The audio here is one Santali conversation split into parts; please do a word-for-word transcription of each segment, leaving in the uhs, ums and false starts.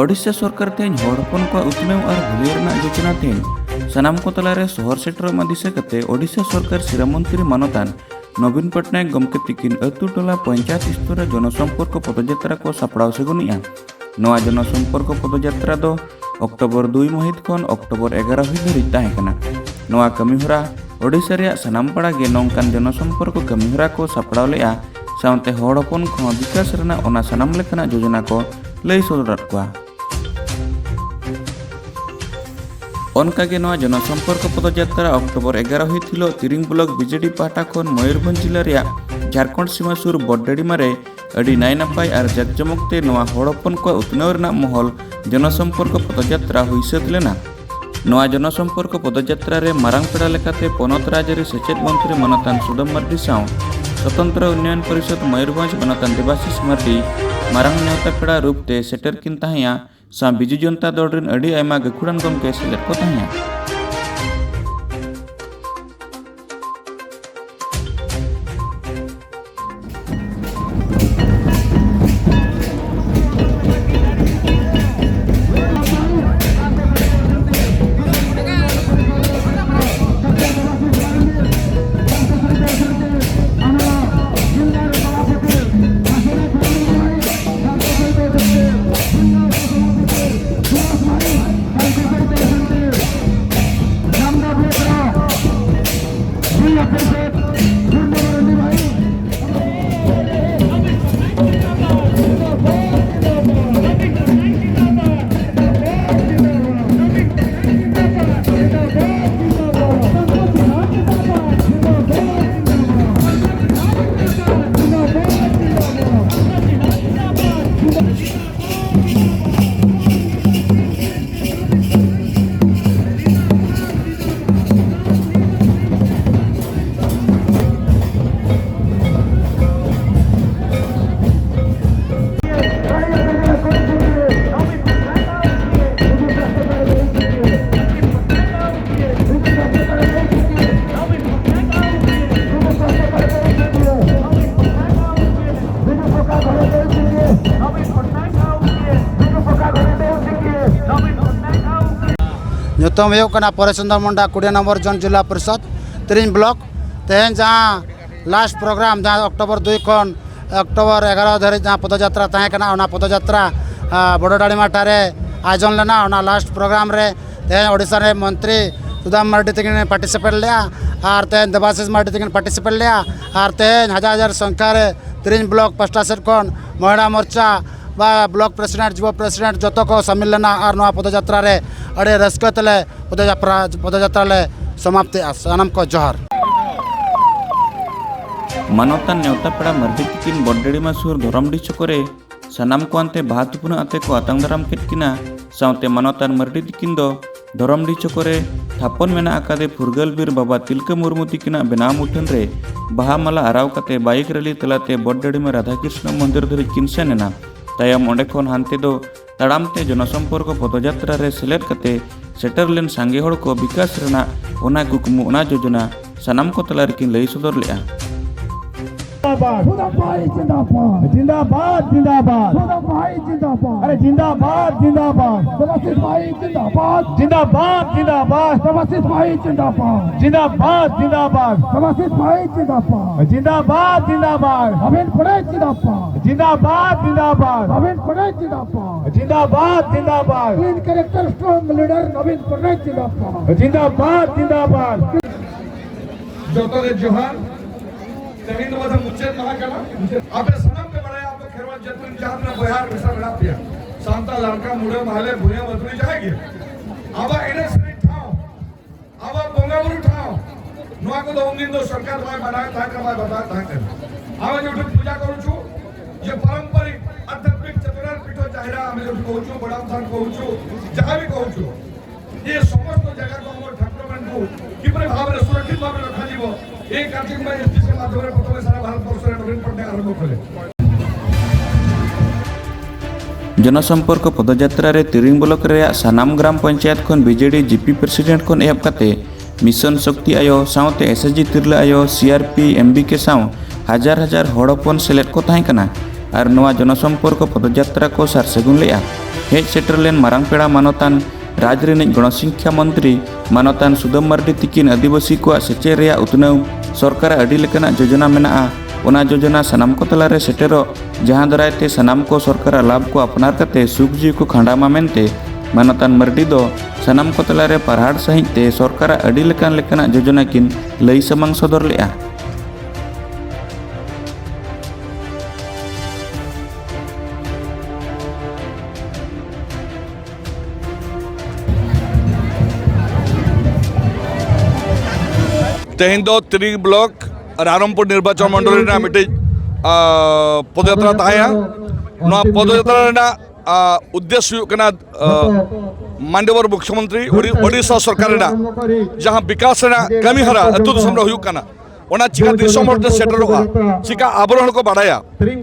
ᱳᱰᱤᱥᱟ ᱥᱚᱨᱠᱟᱨ ᱛᱮᱦᱮᱧ ᱦᱚᱲ ᱦᱚᱯᱚᱱ ᱠᱚᱣᱟᱜ ᱩᱛᱱᱟᱹᱣ ᱟᱨ ᱵᱷᱟᱹᱞᱟᱹᱭ ᱨᱮᱱᱟᱜ ᱡᱳᱡᱚᱱᱟ ᱛᱮᱦᱮᱧ ᱥᱟᱱᱟᱢ ᱠᱚ ᱛᱟᱞᱟᱨᱮ ᱥᱚᱦᱚᱨ ᱥᱮᱴᱮᱨᱚᱜ ᱢᱟ ᱫᱤᱥᱟᱹ ᱠᱟᱛᱮ ᱳᱰᱤᱥᱟ ᱥᱚᱨᱠᱟᱨ ᱥᱤᱨᱟᱹ ᱢᱚᱱᱛᱨᱤ ᱢᱟᱱᱚᱛᱟᱱ ᱱᱚᱵᱤᱱ ᱯᱚᱴᱱᱟᱭᱮᱠ ᱜᱚᱢᱠᱮ ᱛᱤᱠᱤᱱ ᱟᱹᱛᱩ ᱴᱚᱞᱟ ᱯᱚᱧᱪᱟᱭᱮᱛ ᱥᱛᱚᱨ ᱨᱮ ᱡᱚᱱᱚᱥᱚᱢᱯᱚᱨᱠᱚ ᱯᱚᱫᱚᱡᱟᱛᱨᱟ ᱠᱚ ᱥᱟᱯᱲᱟᱣ ᱥᱟᱹᱜᱩᱱᱮᱜᱼᱟ᱾ ᱱᱚᱣᱟ ᱡᱚᱱᱚᱥᱚᱢᱯᱚᱨᱠᱚ ᱯᱚᱫᱚᱡᱟᱛᱨᱟ ᱫᱚ ᱚᱠᱴᱳᱵᱚᱨ ᱫᱩᱭ ᱢᱟᱹᱦᱤᱛ ᱠᱷᱚᱱ ᱚᱠᱴᱳᱵᱚᱨ ᱮᱜᱟᱨᱚ ᱦᱤᱛ ᱫᱷᱟᱹᱨᱤᱡ ᱛᱟᱦᱮᱸ ᱠᱟᱱᱟ᱾ ᱱᱚᱣᱟ ᱠᱟᱹᱢᱤᱦᱚᱨᱟ ᱳᱰᱤᱥᱟ ᱨᱮᱭᱟᱜ ᱥᱟᱱᱟᱢ ᱯᱟᱲᱟ ᱜᱮ ᱱᱚᱝᱠᱟᱱ ᱡᱚᱱᱚᱥᱚᱢᱯᱚᱨᱠᱚ ᱠᱟᱹᱢᱤᱦᱚᱨᱟ ᱠᱚ ᱥᱟᱯᱲᱟᱣ ᱞᱮᱫᱼᱟ᱾ ᱥᱟᱶᱛᱮ ᱦᱚᱲ ᱦᱚᱯᱚᱱ ᱠᱚᱦᱚᱸ ᱵᱤᱠᱟᱥ ᱨᱮᱱᱟᱜ ᱚᱱᱟ ᱥᱟᱱᱟᱢ ᱞᱮᱠᱟᱱᱟᱜ ᱡᱳᱡᱚᱱᱟ ᱠᱚ ᱞᱟᱹᱭ ᱥᱚᱫᱚᱨᱟᱫ ᱠᱚᱣᱟ᱾ ᱚᱱᱠᱟᱜᱮ ᱱᱚᱣᱟ ᱡᱚᱱᱚᱥᱚᱢᱯᱚᱨᱠᱚ ᱯᱚᱫᱚᱡᱟᱛᱨᱟ ᱚᱠᱴᱳᱵᱚᱨ ᱮᱜᱟᱨᱚ ᱦᱤᱛ ᱦᱤᱞᱳᱜ ᱛᱤᱨᱤᱝ ᱵᱞᱚᱠ ᱵᱤᱡᱮᱰᱤ ᱯᱟᱦᱴᱟ ᱠᱷᱚᱱ ᱢᱚᱭᱩᱨᱵᱷᱚᱸᱡᱽ ᱡᱤᱞᱟᱹ ᱨᱮᱭᱟᱜ ᱡᱷᱟᱲᱠᱷᱚᱸᱰ ᱥᱤᱢᱟᱹ ᱥᱩᱨ ᱵᱚᱰᱰᱟᱹᱰᱤᱢᱟ ᱨᱮ ᱟᱹᱰᱤ ᱱᱟᱭ ᱱᱟᱯᱟᱭ ᱟᱨ ᱡᱟᱠᱡᱚᱢᱚᱠ ᱛᱮ ᱱᱚᱣᱟ ᱦᱚᱲ ᱦᱚᱯᱚᱱ ᱠᱚᱣᱟᱜ ᱩᱛᱱᱟᱹᱣ ᱨᱮᱱᱟᱜ ᱢᱚᱦᱚᱞ ᱡᱚᱱᱚᱥᱚᱢᱯᱚᱨᱠᱚ ᱯᱚᱫᱚᱡᱟᱛᱨᱟ ᱦᱩᱭ ᱥᱟᱹᱛ ᱞᱮᱱᱟ᱾ ᱱᱚᱣᱟ ᱡᱚᱱᱚᱥᱚᱢᱯᱚᱨᱠᱚ ᱯᱚᱫᱚᱡᱟᱛᱨᱟ ᱨᱮ ᱢᱟᱨᱟᱝ ᱯᱮᱲᱟ ᱞᱮᱠᱟᱛᱮ ᱯᱚᱱᱚᱛ ᱨᱟᱡᱽᱟᱹᱨᱤ ᱥᱮᱪᱮᱫ ᱢᱚᱱᱛᱨᱤ ᱢᱟᱱᱚᱛᱟᱱ ᱥᱩᱫᱟᱢ ᱢᱟᱨᱰᱤ ᱥᱟᱶ ᱥᱚᱛᱚᱱᱛᱨᱚ ᱩᱱᱱᱚᱭᱚᱱ ᱯᱚᱨᱤᱥᱚᱫᱽ ᱢᱚᱭᱩᱨᱵᱷᱚᱸᱡᱽ ᱢᱟᱱᱚᱛᱟᱱ ᱫᱮᱵᱟᱥᱤᱥ ᱢᱟᱨᱰᱤ ᱢᱟᱨᱟᱝ ᱱᱮᱣᱛᱟ ᱯᱮᱲᱟ ᱨᱩᱯ ᱛᱮ ᱥᱮᱴᱮᱨ ᱠᱤᱱ ᱛᱟᱦᱮᱸᱭᱟ᱾ ᱥᱟᱶ ᱵᱤᱡᱩ ᱡᱚᱱᱛᱟ ᱫᱚᱞ ᱨᱮᱱ ᱟᱹᱰᱤ ᱟᱭᱢᱟ ᱜᱟᱹᱠᱷᱩᱲᱟᱱ ᱜᱚᱢᱠᱮ ᱥᱮᱞᱮᱫ ᱠᱚ ᱛᱟᱦᱮᱸᱭᱟ᱾ ᱧᱩᱛᱩᱢ ᱦᱩᱭᱩᱜ ᱠᱟᱱᱟ ᱯᱚᱨᱮᱥ ᱪᱚᱸᱫᱽᱨᱚ ᱢᱩᱱᱰᱟ, ᱠᱩᱲᱤ ᱱᱚᱢᱵᱚᱨ ᱡᱳᱱ ᱡᱤᱞᱟ ᱯᱚᱨᱤᱥᱚᱫᱽ ᱛᱤᱨᱤᱧ ᱵᱞᱚᱠ᱾ ᱛᱮᱦᱮᱧ ᱡᱟᱦᱟᱸ ᱞᱟᱥᱴ ᱯᱨᱳᱜᱨᱟᱢ, ᱡᱟᱦᱟᱸ ᱚᱠᱴᱳᱵᱚᱨ ᱫᱩᱭ ᱠᱷᱚᱱ ᱚᱠᱴᱳᱵᱚᱨ ᱮᱜᱟᱨᱚ ᱫᱷᱟᱹᱨᱤᱡ ᱡᱟᱦᱟᱸ ᱯᱚᱫᱚᱡᱟᱛᱨᱟ ᱛᱟᱦᱮᱸ ᱠᱟᱱᱟ, ᱚᱱᱟ ᱯᱚᱫᱚᱡᱟᱛᱨᱟ, ᱟ, ᱵᱚᱰᱚ ᱰᱟᱲᱤᱢᱟ ᱴᱷᱟᱨ ᱨᱮ ᱟᱭᱳᱡᱚᱱ ᱞᱮᱱᱟ᱾ ᱚᱱᱟ ᱞᱟᱥᱴ ᱯᱨᱳᱜᱨᱟᱢ ᱨᱮ ᱛᱮᱦᱮᱧ ᱳᱰᱤᱥᱟ ᱨᱮ ᱢᱚᱱᱛᱨᱤ ᱥᱩᱫᱟᱢ ᱢᱟᱨᱰᱤ ᱛᱟᱹᱠᱤᱱ ᱯᱟᱨᱴᱤᱥᱤᱯᱮᱴ ᱞᱮᱫᱼᱟ ᱟᱨ ᱛᱮᱦᱮᱧ ᱫᱮᱵᱟᱥᱤᱥ ᱢᱟᱨᱰᱤ ᱛᱟᱹᱠᱤᱱ ᱯᱟᱨᱴᱤᱥᱤᱯᱮᱴ ᱞᱮᱫᱼᱟ ᱟᱨ ᱛᱮᱦᱮᱧ ᱦᱟᱡᱟᱨ ᱦᱟᱡᱟᱨ ᱥᱚᱝᱠᱷᱟ ᱨᱮ ᱛᱤᱨᱤᱧ ᱵᱞᱚᱠ ᱯᱟᱥᱴᱟ ᱥᱮᱫ ᱠᱷᱚᱱ ᱢᱚᱦᱤᱞᱟ ᱢᱳᱨᱪᱟ ᱵᱟ ᱵᱞᱚᱠ ᱯᱨᱮᱥᱤᱰᱮᱱᱴ, ᱡᱩᱵᱚ ᱯᱨᱮᱥᱤᱰᱮᱱᱴ ᱡᱚᱛᱚ ᱠᱚ ᱥᱟᱢᱤᱞ ᱞᱮᱱᱟ ᱟᱨ ᱱᱚᱣᱟ ᱯᱚᱫᱚᱡᱟᱛᱨᱟ ᱨᱮ ᱟᱹᱰᱤ ᱨᱟᱹᱥᱠᱟᱹ ᱛᱮᱞᱮ ᱯᱚᱫᱚᱡᱟᱛᱨᱟ, ᱯᱚᱫᱚᱡᱟᱛᱨᱟ ᱞᱮ ᱥᱚᱢᱟᱯᱛᱮᱜᱼᱟ᱾ ᱥᱟᱱᱟᱢ ᱠᱚ ᱡᱚᱦᱟᱨ᱾ ᱢᱟᱱᱚᱛᱟᱱ ᱱᱮᱣᱛᱟ ᱯᱮᱲᱟ ᱢᱟᱨᱰᱤ ᱛᱤᱠᱤᱱ ᱵᱚᱰᱰᱮᱲᱤᱢᱟ ᱥᱩᱨ ᱫᱷᱚᱨᱚᱢᱰᱤ ᱪᱷᱚᱠᱚ ᱨᱮ ᱥᱟᱱᱟᱢ ᱠᱚ ᱟᱱᱛᱮ ᱵᱟᱦᱟ ᱛᱩᱯᱱᱟᱹ ᱟᱛᱮ ᱠᱚ ᱟᱛᱟᱝ ᱫᱟᱨᱟᱢ ᱠᱮᱫ ᱠᱤᱱᱟ᱾ ᱥᱟᱶᱛᱮ ᱢᱟᱱᱚᱛᱟᱱ ᱢᱟᱨᱰᱤ ᱛᱤᱠᱤᱱ ᱫᱚ ᱫᱷᱚᱨᱚᱢᱰᱤ ᱪᱷᱚᱠᱚ ᱨᱮ ᱛᱷᱟᱯᱚᱱ ᱢᱮᱱᱟᱜ ᱟᱠᱟᱫᱮ ᱯᱷᱩᱨᱜᱟᱹᱞ ᱵᱤᱨ ᱵᱟᱵᱟ ᱛᱤᱞᱠᱟᱹ ᱢᱩᱨᱢᱩ ᱛᱤᱠᱤᱱᱟᱜ ᱵᱮᱱᱟᱣ ᱢᱩᱴᱷᱟᱹᱱ ᱨᱮ ᱵᱟᱦᱟ ᱢᱟᱞᱟ ᱟᱨᱟᱣ ᱠᱟᱛᱮ ᱵᱟᱭᱤᱠ ᱨᱮᱞᱤ ᱛᱟᱞᱟᱛᱮ ᱵᱚᱰᱰᱟᱹᱲᱤᱢᱟ ᱨᱟᱫᱷᱟᱠᱨᱤᱥᱱᱚ ᱢᱚᱱᱫᱤᱨ ᱫᱷᱟᱹᱨᱤᱡ ᱠᱤᱱ ᱥᱮᱱ ᱮᱱᱟ᱾ ᱛᱟᱭᱚᱢ ᱚᱸᱰᱮ ᱠᱷᱚᱱ ᱦᱟᱱᱛᱮ ᱫᱚ ᱛᱟᱲᱟᱢ ᱛᱮ ᱡᱚᱱᱚᱥᱚᱢᱯᱚᱨᱠᱚ ᱯᱚᱫᱚᱡᱟᱛᱨᱟ ᱨᱮ ᱥᱮᱞᱮᱫ ᱠᱟᱛᱮ ᱥᱮᱴᱮᱨ ᱞᱮᱱ ᱥᱟᱸᱜᱮ ᱦᱚᱲ ᱠᱚ ᱵᱤᱠᱟᱥ ᱨᱮᱱᱟᱜ ᱚᱱᱟ ᱠᱩᱠᱢᱩ, ᱚᱱᱟ ᱡᱳᱡᱚᱱᱟ ᱥᱟᱱᱟᱢ ᱠᱚ ᱛᱟᱞᱟ ᱨᱮᱠᱤᱱ ᱞᱟᱹᱭ ᱥᱚᱫᱚᱨ ᱞᱮᱫᱼᱟ᱾ जिंदाबाद। जिंदाबाद। जिंदाबाद, जिंदाबाद। भाई जिंदाबाद। अरे जिंदाबाद, जिंदाबाद। देवाशीष भाई जिंदाबाद। जिंदाबाद, जिंदाबाद। देवाशीष भाई जिंदाबाद। जिंदाबाद, जिंदाबाद। देवाशीष भाई जिंदाबाद। जिंदाबाद, जिंदाबाद। नवीन पटेल जिंदाबाद। जिंदाबाद, जिंदाबाद। नवीन पटेल जिंदाबाद। जिंदाबाद, जिंदाबाद। Clean character, strong leader, नवीन पटेल जिंदाबाद। जिंदाबाद, जिंदाबाद। ᱡᱚᱛᱚ ᱜᱮ ᱡᱚᱦᱟᱨ᱾ ᱛᱮᱦᱮᱧ ᱫᱚ ᱵᱚᱫᱷᱚᱭ ᱢᱩᱪᱟᱹᱫ ᱢᱟᱦᱟ ᱠᱟᱱᱟ᱾ ᱟᱯᱮ ᱥᱟᱱᱟᱢ ᱯᱮ ᱵᱟᱲᱟᱭᱟ, ᱟᱵᱚ ᱠᱷᱮᱨᱣᱟᱞ ᱡᱟᱹᱛᱤ ᱨᱮᱱ ᱡᱟᱦᱟᱸ ᱛᱤᱱᱟᱹᱜ ᱵᱚᱭᱦᱟ ᱢᱮᱥᱟ ᱢᱮᱱᱟᱜ ᱯᱮᱭᱟ, ᱥᱟᱱᱛᱟᱲ, ᱞᱟᱲᱠᱟ, ᱢᱩᱰᱟᱹ, ᱢᱟᱦᱞᱮ, ᱵᱷᱩᱭᱟᱹ, ᱢᱟᱹᱫᱩᱨᱤ, ᱡᱟᱦᱟᱸᱭ ᱜᱮ, ᱟᱵᱚᱣᱟᱜ ᱮᱱᱮᱡ ᱥᱮᱨᱮᱧ ᱴᱷᱟᱶ, ᱟᱵᱚᱣᱟᱜ ᱵᱚᱸᱜᱟ ᱵᱩᱨᱩ ᱴᱷᱟᱶ, ᱱᱚᱣᱟ ᱠᱚᱫᱚ ᱩᱱᱫᱤᱱ ᱫᱚ ᱥᱚᱨᱠᱟᱨ ᱵᱟᱭ ᱢᱟᱱᱟᱣᱮᱫ ᱛᱟᱦᱮᱸ ᱠᱟᱱᱟ, ᱵᱟᱭ ᱵᱟᱛᱟᱣᱮᱫ ᱛᱟᱦᱮᱸ ᱠᱟᱱᱟ। ଆମେ ଯେଉଁଠି ପୂଜା କରୁଛୁ, ଯେ ପାରମ୍ପରିକ ଆଧ୍ୟାତ୍ମିକ ଚେତନାର ପୀଠ ଚାହିଁରା, ଆମେ ଯେଉଁଠି କହୁଛୁ, ବଡ଼ ଧାମ କହୁଛୁ, ଯାହା ବି କହୁଛୁ, ଏ ସମସ୍ତ ଜାଗାକୁ ଆମର ଠାକୁରମାନଙ୍କୁ କିପରି ଭାବରେ ସୁରକ୍ଷିତ ଭାବରେ ରଖାଯିବ, ଏ କାର୍ଯ୍ୟକ୍ରମ ଏସ୍ଡିସି ମାଧ୍ୟମରେ ପ୍ରଥମେ ସାରା ଭାରତବର୍ଷରେ ନବୀନ ପଟ୍ଟନାୟକ ଆରମ୍ଭ କଲେ। ᱡᱚᱱᱚᱥᱚᱢᱯᱚᱨᱠᱚ ᱯᱚᱫᱚᱡᱟᱛᱨᱟ ᱨᱮ ᱛᱤᱨᱤᱝ ᱵᱞᱚᱠ ᱨᱮᱭᱟᱜ ᱥᱟᱱᱟᱢ ᱜᱨᱟᱢ ᱯᱚᱧᱪᱟᱭᱮᱛ ᱠᱷᱚᱱ ᱵᱤᱡᱮᱰᱤ ᱡᱤᱯᱤ ᱯᱨᱮᱥᱤᱰᱮᱱᱴ ᱠᱷᱚᱱ ᱮᱦᱚᱵ ᱠᱟᱛᱮ ᱢᱤᱥᱚᱱ ᱥᱚᱠᱛᱤ ᱟᱭᱳ ᱥᱟᱶᱛᱮ ᱮᱥᱮᱡᱤ ᱛᱤᱨᱞᱟᱹ ᱟᱭᱳ, ᱥᱤᱟᱨᱯᱤ, ᱮᱢᱵᱤᱠᱮ ᱥᱟᱶ ᱦᱟᱡᱟᱨ ᱦᱟᱡᱟᱨ ᱦᱚᱲ ᱦᱚᱯᱚᱱ ᱥᱮᱞᱮᱫ ᱠᱚ ᱛᱟᱦᱮᱸ ᱠᱟᱱᱟ ᱟᱨ ᱱᱚᱣᱟ ᱡᱚᱱᱚᱥᱚᱢᱯᱚᱨᱠᱚ ᱯᱚᱫᱚᱡᱟᱛᱨᱟ ᱠᱚ ᱥᱟᱨ ᱥᱟᱹᱜᱩᱱ ᱞᱮᱫᱼᱟ᱾ ᱦᱮᱡ ᱥᱮᱴᱮᱨ ᱞᱮᱱ ᱢᱟᱨᱟᱝ ᱯᱮᱲᱟ ᱢᱟᱱᱚᱛᱟᱱ ᱨᱟᱡᱽ ᱨᱤᱱᱤᱡ ᱜᱚᱱᱚᱥᱤᱠᱠᱷᱟ ᱢᱚᱱᱛᱨᱤ ᱢᱟᱱᱚᱛᱟᱱ ᱥᱩᱫᱟᱹᱢ ᱢᱟᱨᱰᱤ ᱛᱤᱠᱤᱱ ᱟᱹᱫᱤᱵᱟᱹᱥᱤ ᱠᱚᱣᱟᱜ ᱥᱮᱪᱮᱫ ᱨᱮᱭᱟᱜ ᱩᱛᱱᱟᱹᱣ, ᱥᱚᱨᱠᱟᱨᱟᱜ ᱟᱹᱰᱤ ᱞᱮᱠᱟᱱᱟᱜ ᱡᱳᱡᱚᱱᱟ ᱢᱮᱱᱟᱜᱼᱟ, ᱚᱱᱟ ᱡᱳᱡᱚᱱᱟ ᱥᱟᱱᱟᱢ ᱠᱚ ᱛᱟᱞᱟᱨᱮ ᱥᱮᱴᱮᱨᱚᱜ, ᱡᱟᱦᱟᱸ ᱫᱟᱨᱟᱭ ᱛᱮ ᱥᱟᱱᱟᱢ ᱠᱚ ᱥᱚᱨᱠᱟᱨᱟᱜ ᱞᱟᱵᱷ ᱠᱚ ᱟᱯᱱᱟᱨ ᱠᱟᱛᱮ ᱥᱩᱠ ᱡᱤᱣᱤ ᱠᱚ ᱠᱷᱟᱸᱰᱟᱣ ᱢᱟ ᱢᱮᱱᱛᱮ ᱢᱟᱱᱚᱛᱟᱱ ᱢᱟᱨᱰᱤ ᱫᱚ ᱥᱟᱱᱟᱢ ᱠᱚ ᱛᱟᱞᱟᱨᱮ ᱯᱟᱨᱦᱟᱲ ᱥᱟᱹᱦᱤᱡ ᱛᱮ ᱥᱚᱨᱠᱟᱨᱟᱜ ᱟᱹᱰᱤ ᱞᱮᱠᱟᱱ ᱞᱮᱠᱟᱱᱟᱜ ᱡᱳᱡᱚᱱᱟ ᱠᱤᱱ ᱞᱟᱹᱭ ᱥᱟᱢᱟᱝ ᱥᱚᱫᱚᱨ ᱞᱮᱫᱼᱟ᱾ ᱛᱮᱦᱮᱧ ᱫᱚ ᱛᱤᱨᱤᱝ ᱵᱞᱚᱠ ᱨᱟᱭᱨᱚᱝᱯᱩᱨ ᱱᱤᱨᱵᱟᱪᱚᱱ ᱢᱚᱱᱰᱚᱞ ᱨᱮᱱᱟᱜ ᱢᱤᱫᱴᱤᱡ, ᱟ, ᱯᱚᱫᱚᱭᱟᱛᱨᱟ ᱛᱟᱦᱮᱸᱭᱟ᱾ ᱱᱚᱣᱟ ᱯᱚᱫᱚᱭᱟᱛᱨᱟ ᱨᱮᱱᱟᱜ, ᱟ, ᱩᱫᱽᱫᱮᱥ ᱦᱩᱭᱩᱜ ᱠᱟᱱᱟ, ᱟ, ᱢᱟᱱᱱᱤᱭᱚ ᱢᱩᱠᱷᱭᱚᱢᱚᱱᱛᱨᱤ ᱳᱰᱤ-, ᱳᱰᱤᱥᱟ ᱥᱚᱨᱠᱟᱨ ᱨᱮᱱᱟᱜ ᱡᱟᱦᱟᱸ ᱵᱤᱠᱟᱥ ᱨᱮᱱᱟᱜ ᱠᱟᱹᱢᱤ ᱦᱚᱨᱟ ᱟᱹᱛᱩ ᱫᱤᱥᱚᱢ ᱨᱮ ᱦᱩᱭᱩᱜ ᱠᱟᱱᱟ, ᱚᱱᱟ ᱪᱤᱠᱟ ᱫᱤᱥᱚᱢ ᱦᱚᱲ ᱴᱷᱮᱱ ᱥᱮᱴᱮᱨᱚᱜᱼᱟ, ᱪᱤᱠᱟ ᱟᱵᱚᱨᱮᱱ ᱦᱚᱲ ᱠᱚ ᱵᱟᱰᱟᱭᱟ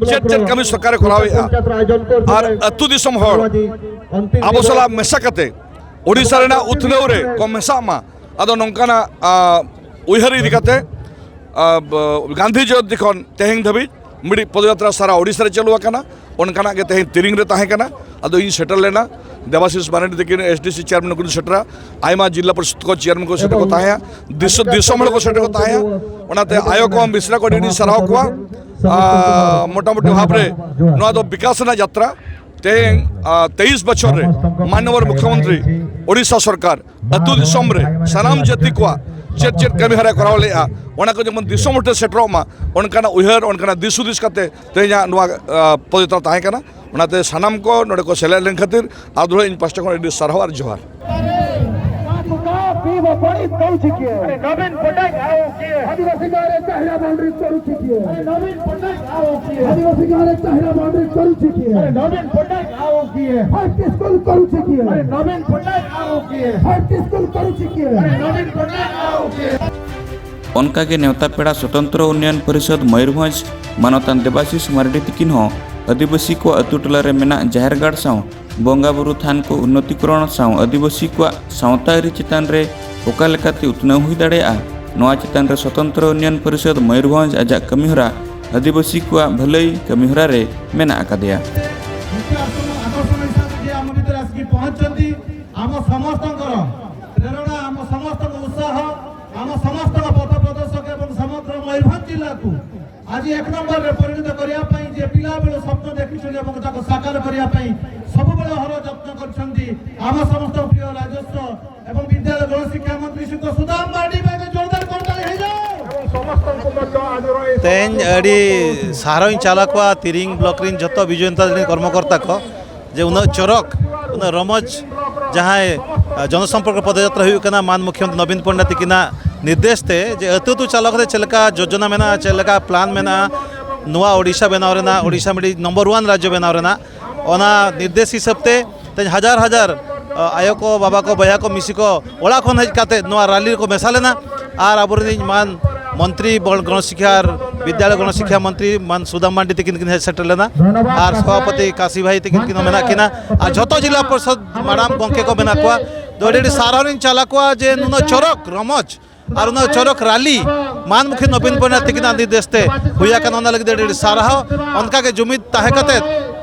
ᱪᱮᱫ ᱪᱮᱫ ᱠᱟᱹᱢᱤ ᱥᱚᱨᱠᱟᱨᱮ ᱠᱚᱨᱟᱣᱮᱫᱼᱟ, ᱟᱨ ᱟᱹᱛᱩ ᱫᱤᱥᱚᱢ ᱦᱚᱲ ᱟᱵᱚ ᱥᱟᱞᱟᱜ ᱢᱮᱥᱟ ᱠᱟᱛᱮ ᱳᱰᱤᱥᱟ ᱨᱮᱱᱟᱜ ᱩᱛᱱᱟᱹᱣ ᱨᱮ ᱠᱚ ᱢᱮᱥᱟᱜ ᱢᱟ᱾ ᱟᱫᱚ ᱱᱚᱝᱠᱟᱱᱟᱜ, ᱟ, ᱩᱭᱦᱟᱹᱨ ᱤᱫᱤ ᱠᱟᱛᱮ, ᱟ, ᱵ-, ᱜᱟᱱᱫᱷᱤ ᱡᱚᱭᱚᱱᱛᱤ ᱠᱷᱚᱱ ᱛᱮᱦᱮᱧ ᱫᱷᱟᱹᱵᱤᱡ ᱢᱤᱫᱴᱤᱡ ᱯᱚᱫᱚᱡᱟᱛᱨᱟ ᱥᱟᱨᱟ ᱳᱰᱤᱥᱟ ᱨᱮ ᱪᱟᱹᱞᱩ ᱟᱠᱟᱱᱟ, ᱚᱱᱠᱟᱱᱟᱜ ᱜᱮ ᱛᱮᱦᱮᱧ ᱛᱤᱨᱤᱝ ᱨᱮ ᱛᱟᱦᱮᱸ ᱠᱟᱱᱟ᱾ ᱟᱫᱚ ᱤᱧ ᱥᱮᱴᱮᱨ ᱞᱮᱱᱟ, ᱫᱮᱵᱟᱥᱤᱥ ᱢᱟᱨᱟᱱᱰᱤ ᱛᱟᱹᱠᱤᱱ ᱮᱥ ᱰᱤ ᱥᱤ ᱪᱮᱭᱟᱨᱢᱮᱱ ᱠᱚ ᱥᱮᱴᱮᱨᱟ, ᱟᱭᱢᱟ ᱡᱤᱞᱟ ᱯᱚᱨᱤᱥᱚᱫ ᱠᱚ ᱪᱮᱭᱟᱨᱢᱮᱱ ᱠᱚ ᱥᱮᱴᱮᱨ ᱠᱚ ᱛᱟᱦᱮᱸᱭᱟ, ᱫᱤᱥᱚ-, ᱫᱤᱥᱚᱢ ᱦᱚᱲ ᱠᱚ ᱥᱮᱴᱮᱨ ᱠᱚ ᱛᱟᱦᱮᱸᱭᱟ᱾ ᱚᱱᱟᱛᱮ ᱟᱭᱳ ᱠᱚ, ᱢᱤᱥᱨᱟ ᱠᱚ ᱟᱹᱰᱤ ᱟᱹᱰᱤ ᱥᱟᱨᱦᱟᱣ ᱠᱚᱣᱟ᱾ ᱟ, ᱢᱚᱴᱟᱢᱩᱴᱤ ᱵᱷᱟᱵᱽ ᱨᱮ ᱱᱚᱣᱟ ᱫᱚ ᱵᱤᱠᱟᱥ ᱨᱮᱱᱟᱜ ᱡᱟᱛᱨᱟ᱾ ᱛᱮᱦᱮᱧ, ᱟ, ᱛᱮᱭᱤᱥ ᱵᱚᱪᱷᱚᱨ ᱨᱮ ᱢᱟᱱᱱᱤᱭᱚ ᱢᱩᱠᱷᱭᱚᱢᱚᱱᱛᱨᱤ ᱳᱰᱤᱥᱟ ᱥᱚᱨᱠᱟᱨ ᱟᱹᱛᱩ ᱫᱤᱥᱚᱢ ᱨᱮ ᱥᱟᱱᱟᱢ ᱡᱟᱹᱛᱤ ᱠᱚᱣᱟᱜ ᱪᱮᱫ ᱪᱮᱫ ᱠᱟᱹᱢᱤ ᱦᱚᱨᱟᱭ ᱠᱚᱨᱟᱣ ᱞᱮᱫᱼᱟ, ᱚᱱᱟ ᱠᱚ ᱡᱮᱢᱚᱱ ᱫᱤᱥᱚᱢ ᱦᱚᱲ ᱴᱷᱮᱱ ᱥᱮᱴᱮᱨᱚᱜ ᱢᱟ, ᱚᱱᱠᱟᱱᱟᱜ ᱩᱭᱦᱟᱹᱨ, ᱚᱱᱠᱟᱱᱟᱜ ᱫᱤᱥ ᱦᱩᱫᱤᱥ ᱠᱟᱛᱮ ᱛᱮᱦᱮᱧᱟᱜ ᱱᱚᱣᱟ, ᱟ, ᱯᱚᱫᱚᱡᱟᱛᱨᱟ ᱛᱟᱦᱮᱸ ᱠᱟᱱᱟ᱾ ᱚᱱᱟᱛᱮ ᱥᱟᱱᱟᱢ ᱠᱚ ᱱᱚᱰᱮ ᱠᱚ ᱥᱮᱞᱮᱫ ᱞᱮᱱ ᱠᱷᱟᱹᱛᱤᱨ ᱟᱨ ᱫᱚᱲᱦᱟ ᱤᱧ ᱯᱟᱥᱴᱟ ᱠᱷᱚᱱ ᱟᱹᱰᱤ ᱥᱟᱨᱦᱟᱣ ᱟᱨ ᱡᱚᱦᱟᱨ᱾ ᱱᱚᱵᱤᱱ ᱯᱚᱴᱱᱟᱭᱮᱠ ᱟᱣ ᱠᱤᱭᱮ। ଆଦିବାସୀ ଗାଁରେ ଚାହିଡ଼ା ବାଉଣ୍ଡରୀ କରୁଛି କିଏ? ନବୀନ ପଟ୍ଟନାୟକ ଆଓ କିଏ? ଆଦିବାସୀ ଗାଁରେ ଚାହିଡ଼ା ବାଉଣ୍ଡରୀ କରୁଛି କିଏ? ନବୀନ ପଟ୍ଟନାୟକ ଆଓ କିଏ? ଫାଇଭ୍ ଟି ସ୍କୁଲ କରୁଛି କିଏ? ନବୀନ ପଟ୍ଟନାୟକ ଆଓ କିଏ? ଫାଇଭ୍ ଟି ସ୍କୁଲ କରୁଛି କିଏ? ନବୀନ ପଟ୍ଟନାୟକ ଆଓ କିଏ? ᱚᱱᱠᱟᱜᱮ ᱱᱮᱣᱛᱟ ᱯᱮᱲᱟ ᱥᱚᱛᱚᱱᱛᱨᱚ ᱩᱱᱱᱚᱭᱚᱱ ᱯᱚᱨᱤᱥᱚᱫᱽ ᱢᱚᱭᱩᱨᱵᱷᱚᱸᱡᱽ ᱢᱟᱱᱚᱛᱟᱱ ᱫᱮᱵᱟᱥᱤᱥ ᱢᱟᱨᱰᱤ ᱛᱤᱠᱤᱱ ᱦᱚᱸ ᱟᱹᱫᱤᱵᱟᱹᱥᱤ ᱠᱚ ᱟᱹᱛᱩ ᱴᱚᱞᱟ ᱨᱮ ᱢᱮᱱᱟᱜ ᱡᱟᱦᱮᱨ ᱜᱟᱲ ᱥᱟᱶ ᱵᱚᱸᱜᱟ ᱵᱩᱨᱩ ᱛᱷᱟᱱ ᱠᱚ ᱩᱱᱱᱚᱛᱤᱠᱚᱨᱚᱬ ᱥᱟᱶ ᱟᱹᱫᱤᱵᱟᱹᱥᱤ ᱠᱚᱣᱟᱜ ᱥᱟᱶᱛᱟ ᱟᱹᱨᱤ ᱪᱮᱛᱟᱱ ᱨᱮ ᱚᱠᱟ ᱞᱮᱠᱟᱛᱮ ᱩᱛᱱᱟᱹᱣ ᱦᱩᱭ ᱫᱟᱲᱮᱭᱟᱜᱼᱟ, ᱱᱚᱣᱟ ᱪᱮᱛᱟᱱ ᱨᱮ ᱥᱚᱛᱚᱱᱛᱨᱚ ᱩᱱᱱᱚᱭᱚᱱ ᱯᱚᱨᱤᱥᱚᱫᱽ ᱢᱚᱭᱩᱨᱵᱷᱚᱸᱡᱽ ᱟᱡᱟᱜ ᱠᱟᱹᱢᱤᱦᱚᱨᱟ ᱟᱹᱫᱤᱵᱟᱹᱥᱤ ᱠᱚᱣᱟᱜ ᱵᱷᱟᱹᱞᱟᱹᱭ ᱠᱟᱹᱢᱤᱦᱚᱨᱟ ᱨᱮ ᱢᱮᱱᱟᱜ ᱟᱠᱟᱫᱮᱭᱟ᱾ ᱱᱤᱛᱚᱜ ᱟᱠᱚ ᱟᱠᱚᱨᱥᱚᱱ ᱦᱤᱥᱟᱹᱵ ᱛᱮ ᱟᱢ ᱵᱷᱤᱛᱨᱤ ᱟᱥᱠᱤ ᱯᱚᱦᱚᱸᱪ ᱪᱚᱱᱛᱤ, ᱟᱢ ସମସ୍ତଙ୍କର ପ୍ରେରଣା, ଆମ ସମସ୍ତଙ୍କ ଉତ୍ସାହ, ଆମ ସମସ୍ତଙ୍କ ପଥ ପ୍ରଦର୍ଶକ ଏବଂ ସମଗ୍ର ମୟୂରଭଞ୍ଜ ଜିଲ୍ଲାକୁ ଆଜି ଏକ ନମ୍ବରରେ ପରିଣତ କରିବା ପାଇଁ ଯେ ପିଲାବେଳୁ ସ୍ୱପ୍ନ ଦେଖିଛନ୍ତି ଏବଂ ତାକୁ ସାକାର କରିବା ପାଇଁ ସବୁବେଳେ ହର ଯତ୍ନ କରିଛନ୍ତି ଆମ ସମସ୍ତ ପ୍ରିୟ ରାଜସ୍ୱ ଏବଂ ବିଦ୍ୟାଳୟ ଗଣଶିକ୍ଷା ମନ୍ତ୍ରୀ ଶ୍ରୀଯୁକ୍ତ ସୁଦାମ ମାର୍ଡି ପାଇଁ ଜୋରଦାର କରତାଳି ହେଇଯାଉ। ᱛᱮᱦᱮᱧ ᱟᱹᱰᱤ ᱥᱟᱨᱦᱟᱣᱤᱧ ᱪᱟᱞ ᱟᱠᱚᱣᱟ ᱛᱤᱨᱤᱝ ᱵᱞᱚᱠ ᱨᱮᱱ ᱡᱷᱚᱛᱚ ᱵᱤᱡᱩ ᱡᱚᱱᱛᱟ ᱫᱚᱞ ᱨᱮᱱ ᱠᱚᱨᱢᱚᱠᱚᱨᱛᱟ ᱠᱚ, ᱡᱮ ᱩᱱᱟᱹᱜ ᱪᱚᱨᱚᱠ, ᱩᱱᱟᱹᱜ ᱨᱚᱢᱚᱡᱽ, ᱡᱟᱦᱟᱸᱭ ᱡᱚᱱᱚᱥᱚᱢᱯᱚᱨᱠᱚ ᱯᱚᱫᱚᱡᱟᱛᱨᱟ ᱦᱩᱭᱩᱜ ᱠᱟᱱᱟ ᱢᱟᱱ ᱢᱩᱠᱷᱭᱚᱢᱚᱱᱛᱨᱤ ᱱᱚᱵᱤᱱ ᱯᱚᱱᱰᱟ ᱛᱤᱠᱤᱱᱟᱜ ᱱᱤᱨᱫᱮᱥ ᱛᱮ, ᱡᱮ ᱟᱹᱛᱩ ᱟᱹᱛᱩ ᱪᱟᱞᱟᱣ ᱠᱟᱛᱮ ᱪᱮᱫ ᱞᱮᱠᱟ ᱡᱳᱡᱚᱱᱟ ᱢᱮᱱᱟᱜᱼᱟ, ᱪᱮᱫ ᱞᱮᱠᱟ ᱯᱞᱟᱱ ᱢᱮᱱᱟᱜᱼᱟ, ᱱᱚᱣᱟ ᱳᱰᱤᱥᱟ ᱵᱮᱱᱟᱣ ᱨᱮᱱᱟᱜ, ᱳᱰᱤᱥᱟ ᱢᱤᱫᱴᱤᱡ ᱱᱚᱢᱵᱚᱨ ᱳᱣᱟᱱ ᱨᱟᱡᱽᱡᱚ ᱵᱮᱱᱟᱣ ᱨᱮᱱᱟᱜ, ᱚᱱᱟ ᱱᱤᱨᱫᱮᱥ ᱦᱤᱥᱟᱹᱵ ᱛᱮ ᱛᱮᱦᱮᱧ ᱦᱟᱡᱟᱨ ᱦᱟᱡᱟᱨ ᱟᱭᱳ ᱠᱚ, ᱵᱟᱵᱟ ᱠᱚ, ᱵᱚᱭᱦᱟ ᱠᱚ, ᱢᱤᱥᱤ ᱠᱚ ᱚᱲᱟᱜ ᱠᱷᱚᱱ ᱦᱮᱡ ᱠᱟᱛᱮ ᱱᱚᱣᱟ ᱨᱟᱞᱤ ᱨᱮᱠᱚ ᱢᱮᱥᱟ ᱞᱮᱱᱟ᱾ ᱟᱨ ᱟᱵᱚᱨᱮᱱᱤᱡ ᱢᱟᱱ ᱢᱚᱱᱛᱨᱤ ᱵᱚᱞ ᱜᱚᱬᱚᱥᱤᱠᱷᱭᱟ ᱟᱨ ᱵᱤᱫᱽᱭᱟᱞᱚᱭ ᱜᱚᱬᱚᱥᱤᱠᱷᱭᱟ ᱢᱚᱱᱛᱨᱤ ᱢᱟᱱ ᱥᱩᱫᱟᱢ ᱢᱟᱱᱰᱤ ᱛᱤᱠᱤᱱ ᱠᱤᱱ ᱦᱮᱡ ᱥᱮᱴᱮᱨ ᱞᱮᱱᱟ᱾ ᱟᱨ ᱥᱚᱵᱷᱟᱯᱚᱛᱤ ᱠᱟᱥᱤ ᱵᱷᱟᱭ ᱛᱤᱠᱤᱱ ᱠᱤᱱ ᱦᱚᱸ ᱢᱮᱱᱟᱜ ᱠᱤᱱᱟ᱾ ᱟᱨ ᱡᱷᱚᱛᱚ ᱡᱤᱞᱟ ᱯᱚᱨᱤᱥᱚᱫ ᱢᱟᱰᱟᱢ ᱜᱚᱢᱠᱮ ᱠᱚ ᱢᱮᱱᱟᱜ ᱠᱚᱣᱟ᱾ ᱫᱚ ᱟᱹᱰᱤ ᱟᱹᱰᱤ ᱥᱟᱨᱦᱟᱣ ᱞᱤᱧ ᱪᱟᱞ ᱟᱠᱚᱣᱟ ᱡᱮ ᱱᱩᱱᱟᱹᱜ ᱪᱚᱨᱚᱠ ᱨᱚᱢᱚᱡᱽ ᱟᱨ ᱩᱱᱟᱹᱜ ᱪᱚᱨᱚᱠ ᱨᱟᱞᱤ ᱢᱟᱱ ᱢᱩᱠᱷᱤ ᱱᱚᱵᱤᱱ ᱯᱚᱱᱰᱟ ᱛᱤᱠᱤᱱᱟᱜ ᱱᱤᱨᱫᱮᱥ ᱛᱮ ᱦᱩᱭ ᱟᱠᱟᱱᱟ᱾ ᱚᱱᱟ ᱞᱟᱹᱜᱤᱫ ᱟᱹᱰᱤ ᱟᱹᱰᱤ ᱥᱟᱨᱦᱟᱣ᱾ ᱚᱱᱠᱟ ᱜᱮ ᱡᱩᱢᱤᱫ ᱛᱟᱦᱮᱸ ᱠᱟᱛᱮ,